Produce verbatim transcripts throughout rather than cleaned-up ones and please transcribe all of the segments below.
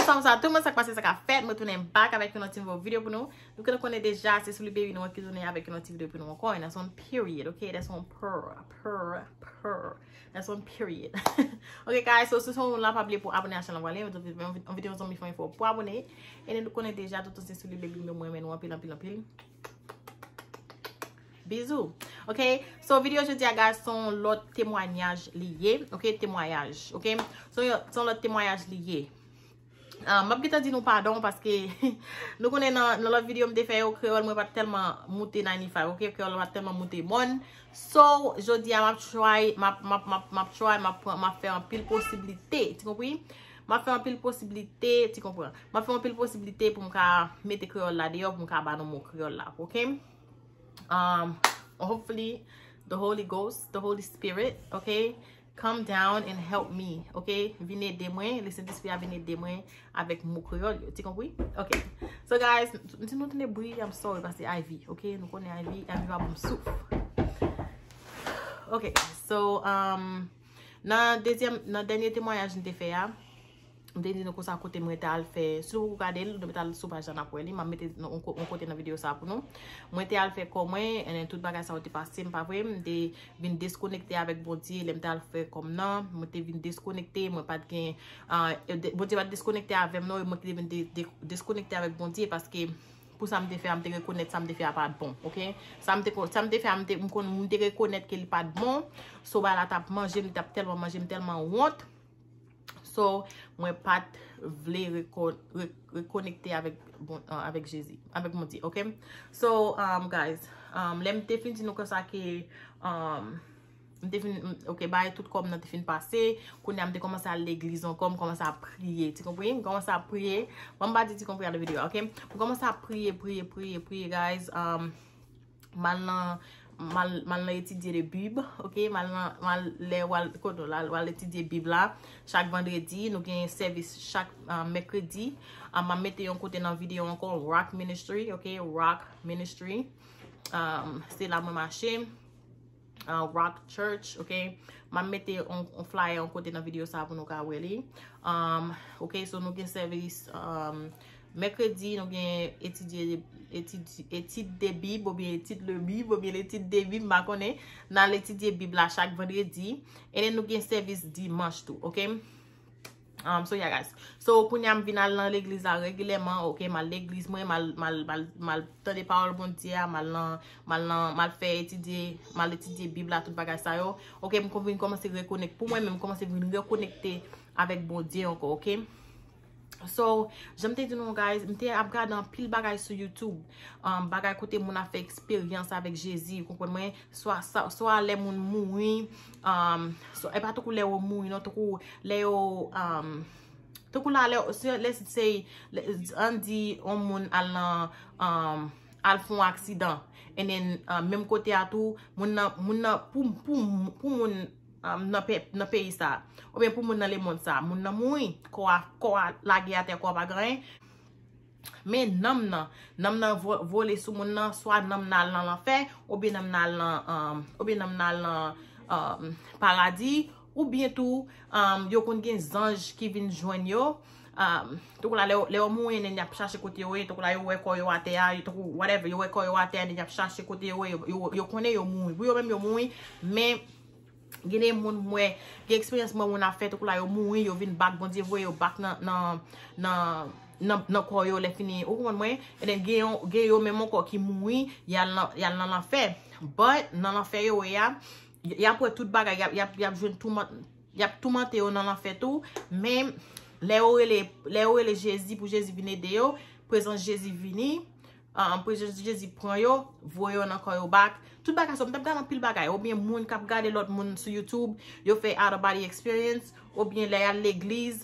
Sa, sa, tout moun sa k pase, sa k ap fèt, mwen tounen back avèk yon lòt ti nouvo videyo pou nou. Nou konnen deja, se Souli Baby nou an ki tounen avèk yon lòt ti videyo pou nou ankò. And that's on period, ok? That's on per, per, per. That's on period. Ok, guys, so si se yon moun la, pa bliye pou abone a chanèl la, yon videyo zanmi fanmi fò pou abone. And then nou konnen deja, tout se Souli Baby nou, mwen renmen nou anpil, anpil, anpil. Bizou. Ok, so videyo jodi a, guys, se yon lòt temwayaj li ye. Ok, temwayaj. Ok, so se yon lòt temwayaj li ye. Ah, m ap gentan di nou padon paske nou konnen nan, nan lòt videyo m te fè yo, kreyòl mwen pa t tèlman moute ninety-five, ok? Kreyòl mwen pa t tèlman moute mòn. So, jodi a m ap try, m ap, m ap, m ap, m ap try, m ap pran, m ap fè anpil posiblite, ti konpri? M ap fè anpil posiblite, ti konpran? M ap fè anpil posiblite pou m ka mete kreyòl la deyò, pou m ka ba nou mo kreyòl la, ok? Um, hopefully, the Holy Ghost, the Holy Spirit, ok? Come down and help me, ok? Vin ede mwen, Lesentespri a vin ede mwen avèk mo kreyòl yo, ti konpri? Ok. So, guys, si nou tande bri, I'm sorry, paske Ivy, ok? Nou konnen Ivy, Ivy pa bon souf. Ok, so, um, nan dezyèm, nan dènye temwayaj m te fè a, m te di nou konsa kote mwen te al fè. Si nou poko gade l, nou mete al sou paj la, n ap wè li. M ap mete yon ko-, yon kote nan videyo sa pou nou. Mwen te al fè kò mwen, and then tout bagay sa yo te pase m, pa vre? M te vin deskonekte avèk Bondye, lè m te al fè kò m nan, mwen te vin deskonekte, mwen pa t gen, ah, de-, Bondye pa t deskonekte avè m non, e mwen ki te vin de-, de-, deskonekte avèk Bondye, paske pou sa m te fè a, m te rekonèt sa m te fè a pa t bon, ok? Sa m te ko-, sa m te fè a, m te, m konn, m te rekonèt ke li pa t bon, so bagay la t ap manje m, li t ap tèlman manje m, tèlman wont. So, mwen pa t vle reko-, re-, rekonekte avèk, bon, ah, avèk Jezi, avèk Bondye, ok? So, um, guys, um, lè m te fin di nou konsa ke, um, m te fin, m, ok, bagay tout kò m nan te fin pase, kounye a m te kòmanse al legliz ankò, m kòmanse ap priye, ti konpri? M kòmanse ap priye, bon, m pa di ti konpri a nan videyo a, ok? M kòmanse ap priye, priye, priye, priye, guys, um, m al nan, m al, m al nan etidye de Bib, ok? M al nan, m al, lè w al, kote w al, w al etidye Bib la, chak vandredi, nou gen sèvis chak, ah, mèkredi. Ah, m ap mete yon kote nan videyo ankò, Rock Ministry, ok? Rock Ministry. Um, se la mwen mache. Ah, Rock Church, ok? M ap mete yon, yon flyer yon kote nan videyo sa pou nou ka wè li. Um, ok, so nou gen sèvis, um, mèkredi, nou gen etidye, etid, etid de Bib, oubyen etid le Bib, oubyen letid de Bib, m pa konnen. N al etidye Bib la chak vandredi. And then nou gen sèvis dimanch tou, ok? Um, so, yeah, guys. So, kounye a m vin al nan legliz la regilyèman, ok? M al legliz mwen, m al, m al, m al, m al tande pawòl Bondye a, m al nan, m al nan, m al fè etidye, m al etidye Bib la, tout bagay sa yo. Ok, m kon-, vin kòmanse rekonekte, pou mwen menm, m kòmanse vin rekonekte avèk Bondye ankò, ok? So, jan m te di nou, guys, m te ap gade anpil bagay sou YouTube. Um, bagay kote moun ap fè eksperyans avèk Jezi, ou konprann mwen? Swa, sa, swa lè moun mouri, um, swa, e pa tankou lè yo mouri, non, tankou lè yo, um, tankou la, lè, se, lè, se, lè, ann di, yon moun al nan, um, al fè yon aksidan, and then, um, menm kote a tou, moun nan, moun nan, pou, pou, pou moun, um, nan pe-, nan peyi sa, oubyen pou moun nan lemonn sa, moun nan mouri, kò a, kò a lage atè, kò a pa gen anyen. Men nanm nan, nanm nan vo-, vole sou moun nan, swa nanm nan al nan lanfè, oubyen nanm nan al nan, um, oubyen nanm nan al nan, um, paradi, oubyen tou, um, yo konn gen zanj ki vin jwenn yo. Um, tankou la, lè, lè yo mouri, nen y ap chache kote yo ye, tankou la, yo wè kò yo atè a, yo tankou, whatever, yo wè kò yo atè a, nen y ap chache kote yo ye, yo, yo, yo konnen yo mouri. Pou yo menm, yo mouri, men gen de moun m wè, gen eksperyans m wè moun ap fè, tankou la yo mouri, yo vin back, Bondye voye yo back nan, nan, nan, nan, nan kò yo lè fini. Ou konprann mwen? And then gen yo, gen yo menm ankò ki mouri, y al nan, y al nan lanfè. But, nan lanfè yo ye a, y, y ap wè tout bagay, y ap, y ap, y ap jwenn toumant, y ap toumante yo nan lanfè tou. Men, lè yo rele, lè yo rele Jezi pou Jezi vin ede yo, prezans Jezi vini, ah, prezans Jezi pran yo, voye yo nan kò yo back. Tout bagay sa, m t ap gade anpil bagay. Oubyen moun k ap gade lòt moun sou YouTube, yo fè out of body experience, oubyen lè y al legliz,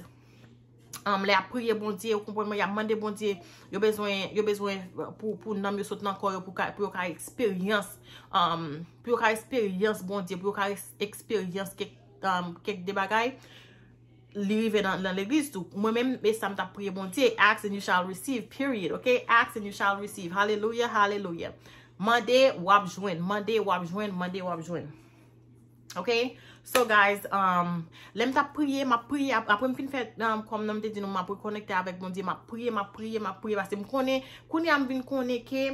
um, lè y ap priye Bondye, ou konprann mwen, y ap mande Bondye, yo bezwen, yo bezwen pou, pou nanm yo sot nan kò yo, pou ka, pou yo ka eksperyans, um, pou yo ka eksperyans Bondye, pou yo ka eks-, eksperyans kèk, um, kèk de bagay. Li rive nan, nan legliz tou. Mwen menm, e sa m t ap priye Bondye, ask and you shall receive, period, ok? Ask and you shall receive. Hallelujah, hallelujah. Mande, w ap jwenn. Mande, w ap jwenn. Mande, w ap jwenn. Ok? So, guys, um, lè m t ap priye, m ap priye, ap- apre m fin fè, um, kòm nan m te di nou, m ap rekonekte avèk Bondye, m ap priye, m ap priye, m ap priye, paske m konnen, kounye a m vin konnen ke,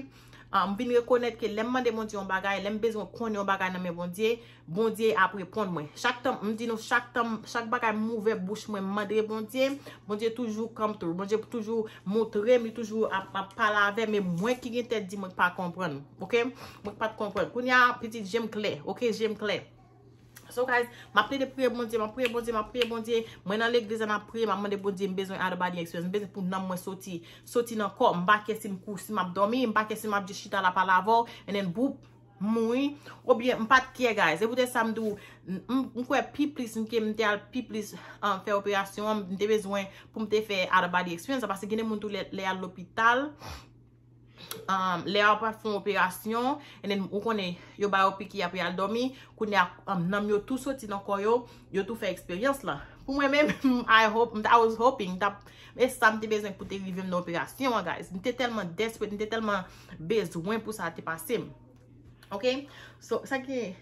um, m vin rekonèt ke lè m mande Bondye yon bagay, lè m bezwen konnen yon bagay nan men Bondye, Bondye ap reponn mwen. Chak tan, m di nou, chak tan, chak bagay m ouvè bouch mwen, m mande Bondye, Bondye toujou come through, Bondye toujou montre m, li toujou ap, ap pale avè m, e mwen ki gen tèt di mwen k pa konprann, ok? Mwen k pa t konprann. Kounye a, pitit, je m klè, ok? Je m klè. So, guys, m ap plede priye Bondye, m ap priye Bondye, m ap priye Bondye. Mwen nan legliz la, m ap priye, m ap mande Bondye, m bezwen out of body experience, m bezwen pou nanm mwen soti, soti nan kò m. M pa kè si m kou, si m ap dòmi, m pa kè si m ap just chita la pale avè w, and then, boop, m mouri. Oubyen, m pa t kè, guys. E poutèt sa, m di w, m, m, m kwè pi plis, m ke m te al pi plis, um, fè operasyon an, m te bezwen pou m te fè out of body experience, paske gen de moun tou lè, lè y al lopital, um, lè yo pa fè yon operasyon, and then ou konnen, yo ba yo piki, apre y al dòmi, kounye a, um, nanm yo tou soti nan kò yo, yo tou fè eksperyans lan. Pou mwen menm, I hope, I was hoping, m t ap, e sa m te bezwen pou te rive m nan operasyon an, guys. M te tèlman desperate, m te tèlman bezwen pou sa te pase m. Ok? So, sa ki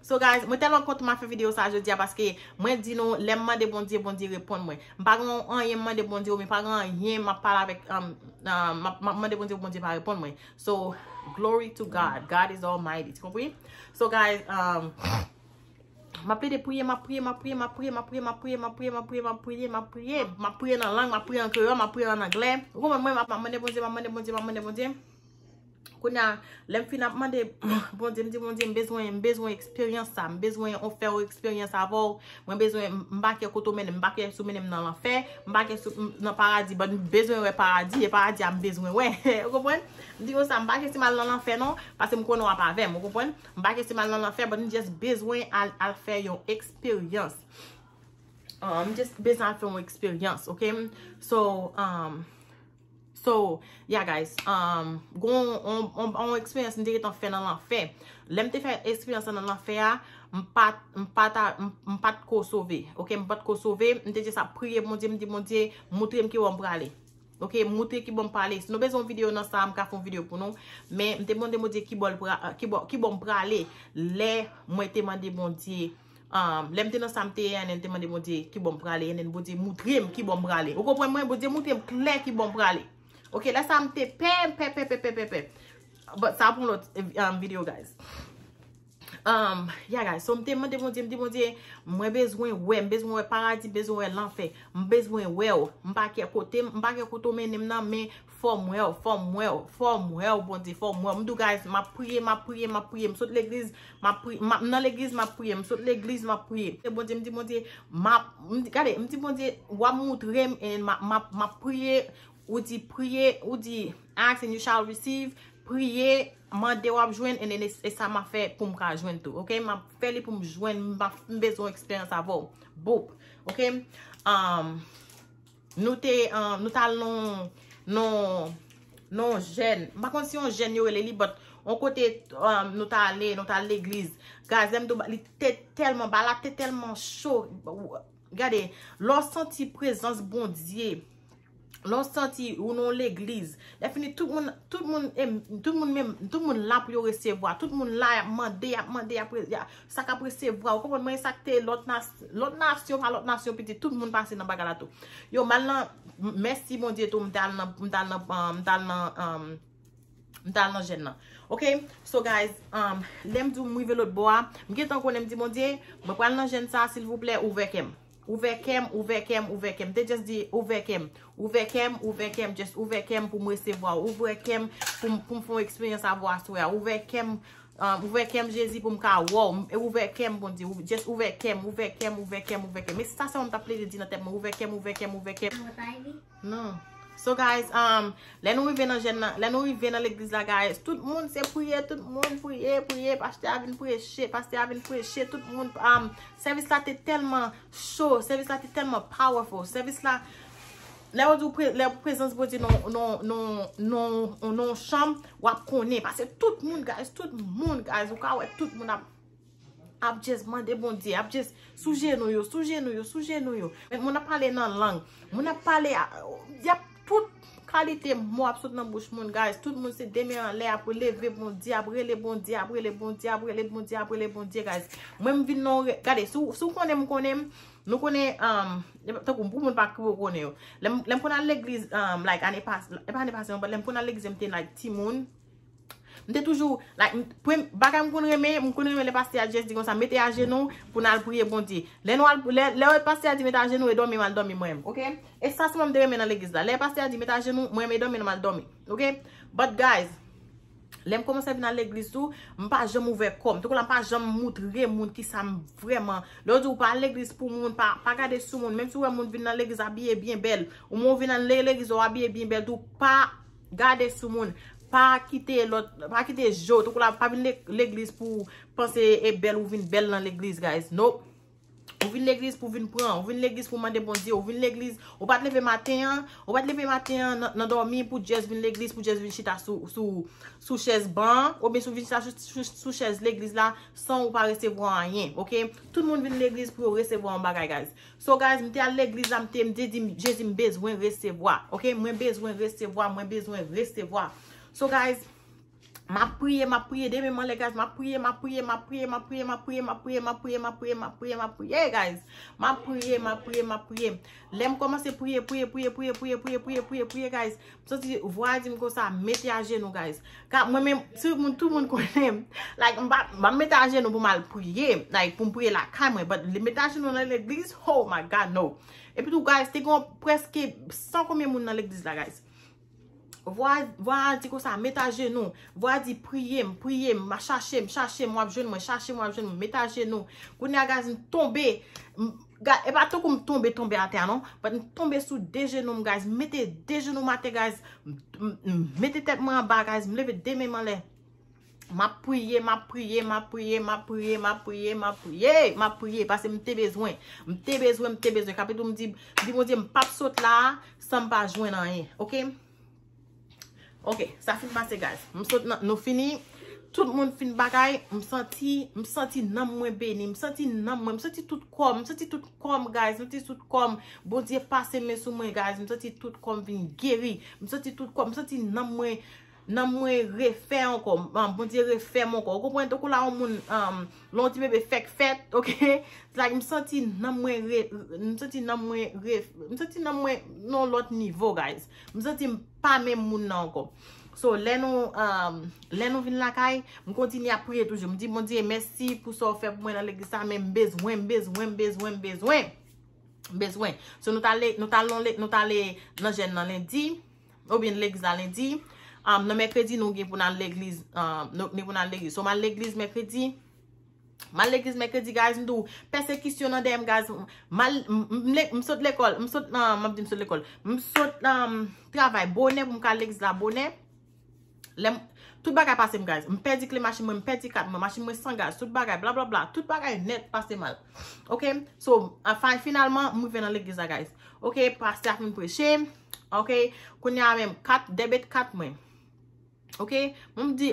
So, guys, mwen tèlman kontan m ap fè videyo sa jodi a, paske mwen di nou, lè m mande Bondye, Bondye reponn mwen. M pa gen anyen m mande Bondye, oubyen pa gen anyen m ap pale avèk, um, um, m ap, m ap mande Bondye, Bondye pa reponn mwen. So, glory to God. God is almighty. Tu compris? So, guys, um, m ap plede priye, m ap priye, m ap priye, m ap priye, m ap priye, m ap priye, m ap priye, m ap priye, m ap priye, m ap priye, m ap priye nan lang, m ap priye an kreyòl, m ap priye an anglè. Ou konprann mwen, m ap, m ap mande Bondye, m ap mande Bondye, m ap mande Bondye. Kounye a, lè m fin ap mande Bondye, m di, "Bondye, m bezwen, m bezwen eksperyans sa, m bezwen on fè yon eksperyans avè w, mwen bezwen, m pa kè kote w mennen m, m pa kè si w mennen m nan lanfè, m pa kè si w, m, nan paradi, but m bezwen wè paradi, e paradi a m bezwen wè." Ou konprann? M di konsa, "M pa kè si m al nan lanfè non, paske m konnen w ap avè m," ou konprann? "M pa kè si m al nan lanfè, but m just bezwen al, al fè yon eksperyans." Uh, m just bezwen al fè yon eksperyans, ok? So, um, So, yeah, guys, um, gon on, on, on eksperyans m te gentan fè nan lanfè. Lè m te fè eksperyans lan nan lanfè a, m pa t, m pa ta, m, m pa t ko sove. Ok, m pa t ko sove. M te just ap priye Bondye, m di, "Bondye, moutre m ki bò m prale." Ok, moutre ki bò m prale. Si nou bezwen yon videyo nan sa, m ka fè yon videyo pou nou. Men, m te mande Bondye ki bò l pra-, ki bò, ki bò m prale lè mwen te mande Bondye. Um, lè m te nan sa m te ye, and then m te mande Bondye ki bò m prale, and then Bondye moutre m ki bò m prale. Ou konprann mwen? Bondye moutre m klè ki bò m prale. Ok, lè sa m te pè, pè, pè, pè, pè, pè, pè. But sa pou yon lòt, um, video, guys. Um, yeah, guys. So, m te mande Bondye, m di, "Bondye, mwen bezwen wè, m bezwen wè paradi, m bezwen wè lanfè. M bezwen wè w. M pa kè kote, m pa kè kote w mennen m nan, men fò m wè w, fò m wè w, fò m wè w, Bondye, fò m wè w." M di w, guys, m ap priye, m ap priye, m ap priye. M sot legliz, m ap priye, m ap, m nan legliz, m ap priye. M sot legliz, m ap priye. E Bondye, m di, "Bondye, m ap," m di, gade, m di, "Bondye, w ap moutre m, and m ap, m ap, m ap priye." Ou di, "Priye," ou di, "Ask and you shall receive." Priye, mande, w ap jwenn, and then e, e sa m ap fè pou m ka jwenn tou. Ok? M ap fè li pou m jwenn, m ap, m bezwen eksperyans avè w. Boop. Ok? Um, Nou te, um, nou t al nan, nan, nan jèn. M pa konn si yon jèn yo rele li, but yon kote, um, nou t ale, nou t al legliz. Guys, lè m di w, li te tèlman, bagay la te tèlman cho. Gade, lè w santi prezans Bondye, lè w santi ou nan yon legliz, lè fini, tout moun, tout moun, em, tout moun menm, tout moun la pou yo resevwa. Tout moun la, y ap mande, y ap mande, y ap re-, y ap, sa k ap resevwa. Ou konprann mwen? Sa k te lòt nas-, lòt nasyon, pa lòt nasyon, pitit, tout moun pase nan bagay la tou. Yo, m al nan, m-, mèsi Bondye tou, m t al nan, m t al nan, um, m t al nan, um, m t al nan jèn nan. Ok? So, guys, um, lè m di w m rive lòt bò a, m gentan konnen, m di, "Bondye, mwen pral nan jèn sa, silvouplè, ouvè kè m." Ouvè kè m, ouvè kè m, ouvè kè m. M te just di, "Ouvè kè m, ouvè kè m, ouvè kè m, just ouvè kè m pou m resevwa w. Ouvè kè m pou m, pou m fè yon eksperyans avè w aswè a. Ouvè kè m, um, ouvè kè m, Jezi, pou m ka wè w. E ouvè kè m, Bondye. Ou-, just ouvè kè m, ouvè kè m, ouvè kè m, ouvè kè m." E sa sèlman m t ap plede di nan tèt mwen, "Ouvè kè m, ouvè kè m, ouvè kè m." Non. So, guys, um, lè nou rive nan jèn nan, lè nou rive nan legliz la, guys, tout moun se priye, tout moun priye, priye, pastè a vin preche, pastè a vin preche, tout moun, um, sèvis la te tèlman cho, sèvis la te tèlman powerful, sèvis la, lè yo di w pre-, lè prezans Bondye nan, nan, nan, nan, nan yon chanm, w ap konnen, paske tout moun, guys, tout moun, guys, ou ka wè tout moun ap ap just mande Bondye, ap just sou jenou yo, sou jenou yo, sou jenou yo. Men moun ap pale nan lang, moun ap pale, a, y ap, tout kalite mo ap sot nan bouch moun, guys. Tout moun se de men anlè, ap leve Bondye, ap rele Bondye, ap rele Bondye, ap rele Bondye, ap rele Bondye, guys. Mwen, m vin nan yon re-, gade, si w, si w konnen m, konnen m, nou konnen, um, tankou pou moun pa ki konnen yo. Lè m, lè m konn al legliz, um, like, ane pase, e pa ane pase, non, but lè m konn al legliz, m te, like, timoun. M te toujou, like, m, premye bagay m konn renmen, m konn renmen lè pastè a just di konsa, mete ajenou pou n al priye Bondye. Lè nou al, lè, lè pastè a di mete ajenou e dòmi, m al dòmi mwen menm, oke? E sa sèlman m te renmen nan legliz la. Lè pastè a di mete ajenou, mwen menm e dòmi, m al dòmi, oke? But guys, lè m kòmanse vin al legliz tou, m pa janm ouvè kò m. Tankou la, m pa janm moutre moun ki sa m vrèman. Lè yo di ou pa al legliz pou moun, pa, pa gade sou moun. Menm si w wè moun vin nan legliz abiye byen bèl, ou menm ou vin nan le-, legliz ou abiye byen bèl tou, pa gade sou moun. Pa kite lòt, pa kite je w. Tankou la, pa vin le-, legliz pou w panse e bèl ou vin bèl nan legliz, guys. Nope. Ou vin legliz pou vin pran, ou vin legliz pou mande Bondye, ou vin legliz, ou pa t leve maten an, ou pa t leve maten an nan, nan dòmi pou just vin legliz, pou just vin chita sou, sou, sou chèz ban an, oubyen si w vin chita sou, sou, sou chèz legliz la, san ou pa resevwa anyen, oke? Tout moun vin legliz pou yo resevwa yon bagay, guys. So, guys, m te al legliz la, m te, m te di, Jezi, m bezwen resevwa, oke? Mwen bezwen resevwa, mwen bezwen resevwa. So, guys, m ap priye, m ap priye, de men m anlè, guys. M ap priye, m ap priye, m ap priye, guys. M ap priye, m ap priye, m ap priye, m ap priye, m ap priye. Lè m kòmanse priye, priye, priye, guys, m santi vwa a di m konsa, mete ajenou, guys. Ka, mwen menm, si moun, tout moun konnen m, like, m pa, m pa mete ajenou pou m al priye, like, pou m priye lakay mwen, but mete ajenou nan legliz, oh my God, no. Epi tou, guys, te gen prèske san konbyen moun nan legliz la, guys. Vwa, vwa a di konsa, mete ajenou. Vwa a di, priye m, priye m, chache m, chache m, w ap jwenn mwen, chache m, w ap jwenn mwen, mete ajenou. Kounye a, guys, m tonbe. M, ga-, e pa tankou m tonbe, tonbe atè a, non. But m tonbe sou de jenou m, guys. M mete de jenou m atè, guys. M, m, m mete tèt mwen anba, guys. M leve de men m anlè. M ap priye, m ap priye, m ap priye, m ap priye, m ap priye, m ap priye, m ap priye, paske m te bezwen. M te bezwen, m te bezwen. Kapito m di, m di Bondye, m p ap sot la a san m pa jwenn anyen. Oke? Oke, sa fin pase, guys. M sot nan, nou fini. Tout moun fin bagay. M santi, m santi nanm mwen beni. M santi nanm mwen, m santi tout kò m, m santi tout kò m, guys. M santi tout kò m. Bondye pase men sou mwen, guys. M santi tout kò m vin geri. M santi tout kò m, m santi nanm mwen, nanm mwen refè ankò. Ah, Bondye refè m ankò. Ou konprann? Tankou la, yon moun, um, lè yon ti bebe fèk fèt, oke? Like, m santi nanm mwen re-, m santi nanm mwen re-, m santi nanm mwen nan yon lòt nivo, guys. M santi m pa menm moun nan ankò. So, lè nou, um, lè nou vin lakay, m kontinye ap priye toujou. M di, Bondye, mèsi pou sa w fè pou mwen nan legliz sa, men m bezwen, m bezwen, m bezwen, m bezwen. M bezwen. So, nou t ale, nou t ale, nou t ale nan jèn nan lendi, oubyen legliz la lendi. Um, nan mèkredi, nou gen pou n al legliz, um, nou gen pou n al legliz. So, m al legliz mèkredi. M al legliz mèkredi, guys, m di w, pèsekisyon nan dèyè m, guys. M al, m, m, m le-, m sot lekòl, m sot nan, m ap di m sot lekòl. M sot, um, travay bonè pou m ka al legliz la bonè. Lè m, tout bagay pase m, guys. M pèdi kle machin mwen, m pèdi kat mwen, machin mwen san gaz, tout bagay, blablabla, tout bagay nèt pase mal. Oke? So, anfen, finalman, m rive nan legliz la, guys. Oke, pastè a fin preche. Oke, kounye a menm, kat, debit kat mwen. Oke? Mwen m di,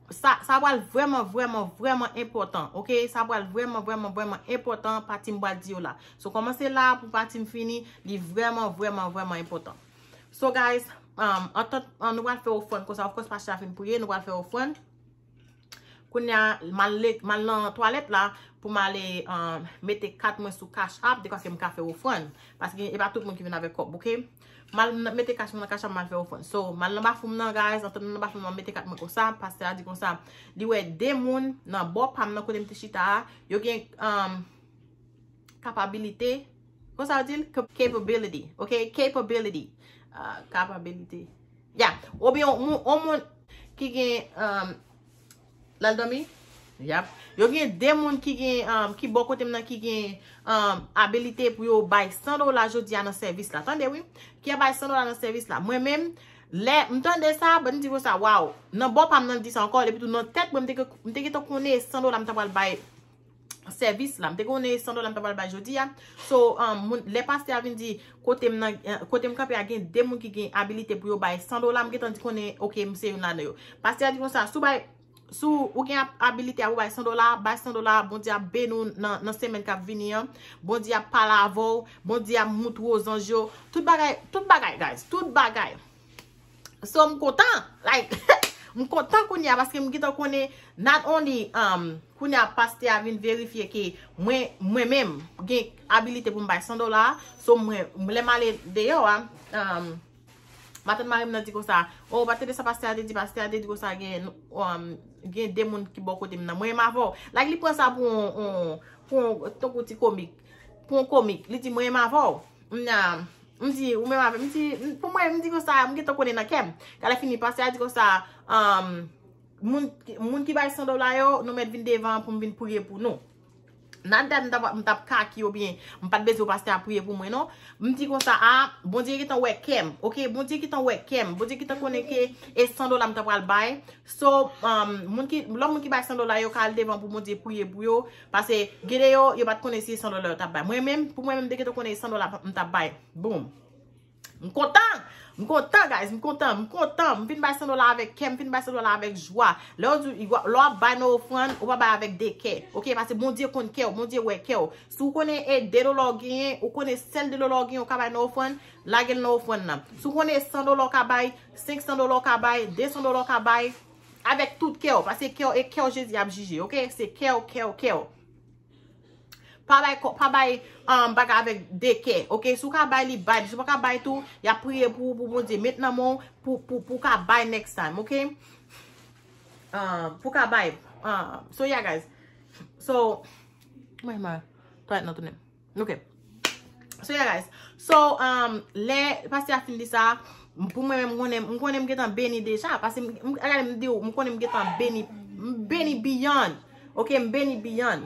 sa, sa pral vrèman, vrèman, vrèman enpòtan. Oke? Sa pral vrèman, vrèman, vrèman enpòtan, pati m pral di yo la. So, kòmanse la pou pati m fini, li vrèman, vrèman, vrèman enpòtan. So, guys, um, antant, an, nou pral fè ofrann konsa. Of course, pastè a fin priye, nou pral fè ofrann. Kounye a, m al le-, m al nan twalèt la pou m ale, um, mete kat mwen sou Cash App, dekwa ke m ka fè ofrann. Paske e pa tout moun ki vin avèk kòb, oke? M al n-, mete kat mwen nan Cash App, m al fè ofrann. So, m al nan bafou m nan, guys, antan m nan bafou m nan, m mete kat mwen konsa, pastè a di konsa, li wè de moun nan bò pa m nan kote m te chita a, yo gen, um, kapabilite, konsa yo di l? Cap-, capability, oke? Capability. Ah, kapabilite. Ya, oubyen yon moun, yon moun ki gen, um, l al dòmi? Yap. Yo gen de moun ki gen, um, ki bò kote m nan ki gen, um, abilite pou yo bay san dola jodi a nan sèvis la. Tande, wi. Ki ap bay san dola nan sèvis la. Mwen menm, lè m tande sa, ban m di konsa, waw. Nan bò pa m nan di sa ankò, epi tou nan tèt mwen, m te, m te gentan konnen san dola m ta pral bay sèvis la. M te konnen san dola m ta pral bay jodi a. So, um, moun, lè pastè a vin di, kote m nan, eh, kote m kanpe a gen de moun ki gen abilite pou yo bay san dola, m gentan di konnen, oke, m se youn ladan yo. Pastè a di konsa, si w bay, Si w gen abilite a pou bay san dola, bay san dola, Bondye ap beni w nan, nan semèn k ap vini an. Bondye ap pale avè w, Bondye ap moutre w zanj yo. Tout bagay, tout bagay, guys, tout bagay. So, m kontan, like, m kontan kounye a, paske m gentan konnen, not only, um, kounye a pastè a vin verifye ke mwen, mwen menm, gen abilite pou m bay san dola, so mwen, lè m ale deyò a, um, matant mari m nan di konsa, oh, pa tande sa pastè a te di, pastè a te di konsa gen, um, gen de moun ki bò kote m nan. Mwen menm avè w. Like, li pran sa pou yon, yon, pou yon, tankou ti komik. Pou yon komik. Li di, mwen menm avè w. M nan, m di, ou menm avè m. M di, pou mwen, m di konsa, m gentan konnen nan kè m. Kan lè fini, pastè a di konsa, um, moun, moun ki bay san dola yo, nou mèt vin devan pou m vin priye pou nou. Nan dat m t ap, m t ap kaki oubyen m pa t bezwen pastè a priye pou mwen non. M di konsa, a, Bondye gentan wè kè m, oke? Bondye gentan wè kè m. Bondye gentan konnen ke e san dola m ta pral bay. So, um, moun ki, lòt moun ki bay san dola yo ka al devan pou Bondye priye pou yo. Paske gen de yo, yo pa t konnen si e san dola yo t ap bay. Mwen menm, pou mwen menm, m te gentan konnen e san dola m t ap bay. Boom. M kontan! M kontan, guys, m kontan, m kontan. M vin bay san dola avèk kè, m vin bay san dola avèk jwa. Lè w di, lè w ap bay nan ofrann, ou pa bay avèk de kè. Oke, paske Bondye konn kè w, Bondye wè kè w. Si w konnen e de dola w genyen, ou konnen sèl de dola w genyen, ou ka bay nan ofrann, lage l nan ofrann nan. Si w konnen san dola w ka bay, senk san dola w ka bay, de san dola w ka bay, avèk tout kè w, paske kè w, e kè w Jezi ap jije, oke? Se kè w, kè w, kè w. Pa bay, pa bay um, bagay avèk de kè. Oke, si w ka bay li, bay li. Si w pa ka bay tou, y ap priye pou ou, pou Bondye met nan men w, pou, pou, pou w ka bay next time, oke? Um, pou w ka bay. Um, so, yeah, guys. So, mwen, mwen, twalèt nan tounen. Oke. So, yeah, guys. So, um, lè pastè a fin di sa, pou mwen menm, m konnen, m konnen m gentan beni deja. Paske, m, m, gade, m di w, m konnen m gentan beni, m beni beyond. Oke, m beni beyond.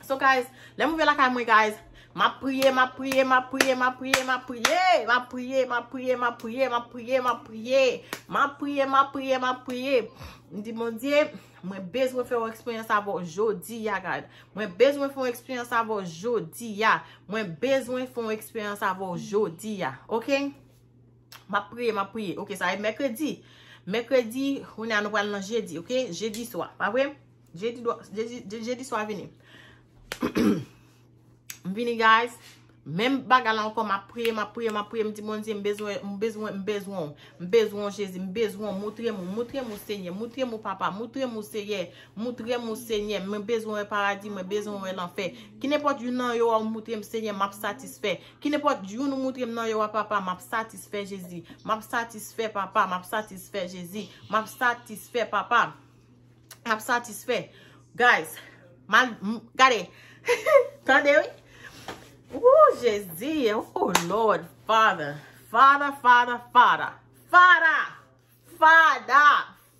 So, guys, lè m rive lakay mwen, guys, m ap priye, m ap priye, m ap priye, m ap priye, m ap priye, m ap priye, m ap priye, m ap priye, m ap priye, m ap priye, m ap priye, m ap priye, m ap priye. M di, Bondye, mwen bezwen fè yon eksperyans avè w jodi a, God. Mwen bezwen fè yon eksperyans avè w jodi a. Mwen bezwen fè yon eksperyans avè w jodi a. Oke? M ap priye, m ap priye. Oke, sa e mèkredi. Mèkredi, kounye a nou pral nan jedi, oke? Jedi swa, pa vre? Jedi, dwa- jedi, je- jedi swa vini. M vini, guys. Menm bagay la ankò, m ap priye, m ap priye, m ap priye. M di, Bondye, m bezwen, m bezwen, m bezwen w. M bezwen w, Jezi, m bezwen w. Moutre m ou, moutre m ou, Senyè. Moutre m ou, Papa. Moutre m ou, Senyè. Moutre m ou, Senyè. Mwen bezwen wè paradi, mwen bezwen wè lanfè. Ki nenpòt youn nan yo a ou moutre m, Senyè, m ap satisfè. Ki nenpòt youn ou moutre m nan yo a, Papa, m ap satisfè, Jezi. M ap satisfè, Papa, m ap satisfè, Jezi. M ap satisfè, Papa. M ap satisfè. Guys, mal, m- gade. Tande, wi. Ooh, Jezi. Oh, Lord. Father. Father, Father, Father. Father. Father.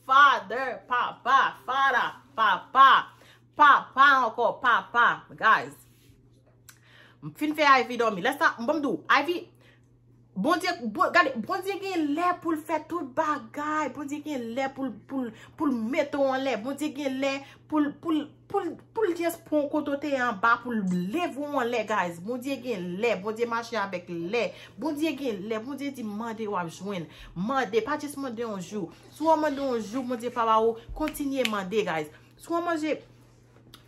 Father. Papa. Father. Papa. Papa ankò. Papa. Guys. M fin fè Ivy dòmi. Lè sa, m ban m di w, Ivy, Bondye, bon, gade, Bondye gen lè pou l fè tout bagay. Bondye gen lè pou l, pou l, pou l mete w anlè. Bondye gen lè pou l, pou l, pou l, pou l just pran w kote w te ye anba, pou l leve w anlè, guys. Bondye gen lè. Bondye mache avèk lè. Bondye gen lè. Bondye di, mande, w ap jwenn. Mande. Pa just mande yon jou. Si w mande yon jou, Bondye pa ba ou, kontinye mande, guys. Si w manje,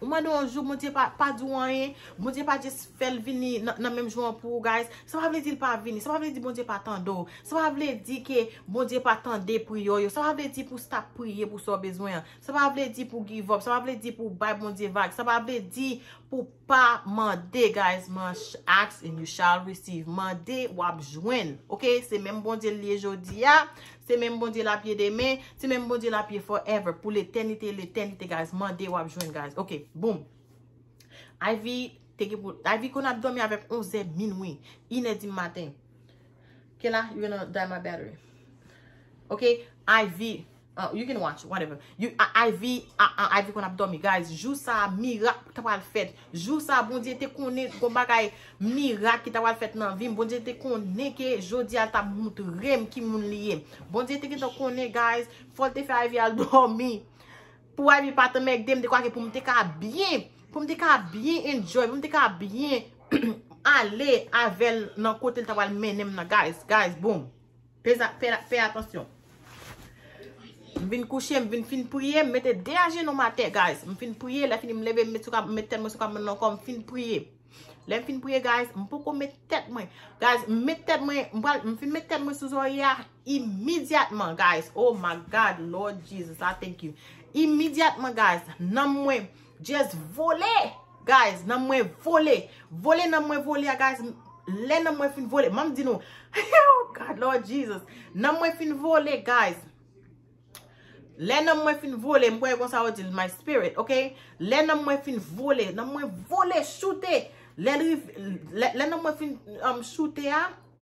ou mande yon jou, Bondye pa, pa di w anyen, Bondye pa just fè l vini nan, nan menm jou an pou ou, guys. Sa pa vle di l pa vini. Sa pa vle di Bondye pa tande w. Sa pa vle di ke Bondye pa tande priyè w yo. Sa pa vle di pou w stop priye pou sa w bezwen an. Sa pa vle di pou w give up. Sa pa vle di pou w bay Bondye vag. Sa pa vle di pou w pa mande, guys. Man, ask and you shall receive. Mande, w ap jwenn. Oke? Se menm Bondye l ye jodi a. Se menm Bondye l ap ye demen. Se menm Bondye l ap ye forever. Pou letènite, letènite, guys. Mande, w ap jwenn, guys. Oke, boom. Ivy te gen pou, Ivy konn ap dòmi avèk onz è minwi, inè di maten. Kela, you gonna die my battery. Ok, Ivy, uh, you can watch, whatever. You, uh, Ivy, uh, uh, Ivy konn ap dòmi, guys. Jou sa a, mirak ta pral fèt. Jou sa a, Bondye te konnen gon bagay mirak ki ta pral fèt nan vi m. Bondye te konnen ke jodi a l t ap moutre m ki moun li ye. Bondye te gentan konnen, guys, fò l te fè Ivy al dòmi. Pou Ivy pa t anmègde m, de kwa ke pou m te ka byen, pou m te ka byen enjoy, pou m te ka byen ale avè l nan kote l ta pral mennen m nan, guys, guys, boom. Pè, pè, pè atansyon. M vin kouche, m vin fin priye, m mete de ajenou m atè, guys. M fin priye, lè fini m leve, m met sou kab, m met tèt mwen sou kab mwen nan kò, m fin priye. Lè m fin priye, guys, m poko met tèt mwen. Guys, m met tèt mwen, m pral, m fin met tèt mwen sou zòrye a imedyatman, guys. Oh my God, Lord Jesus, I thank you. Imedyatman, guys, nanm mwen just vole. Guys, nanm mwen vole. Vole nanm mwen vole a, guys. Lè nanm mwen fin vole, m ap di nou. Oh God, Lord Jesus. Nanm mwen fin vole, guys. Lè nanm mwen fin vole, m kwè konsa yo di l, my spirit, ok? Lè nanm mwen fin vole, nanm mwen vole, choute. Lè l riv-, lè, lè nanm mwen fin um, choute a,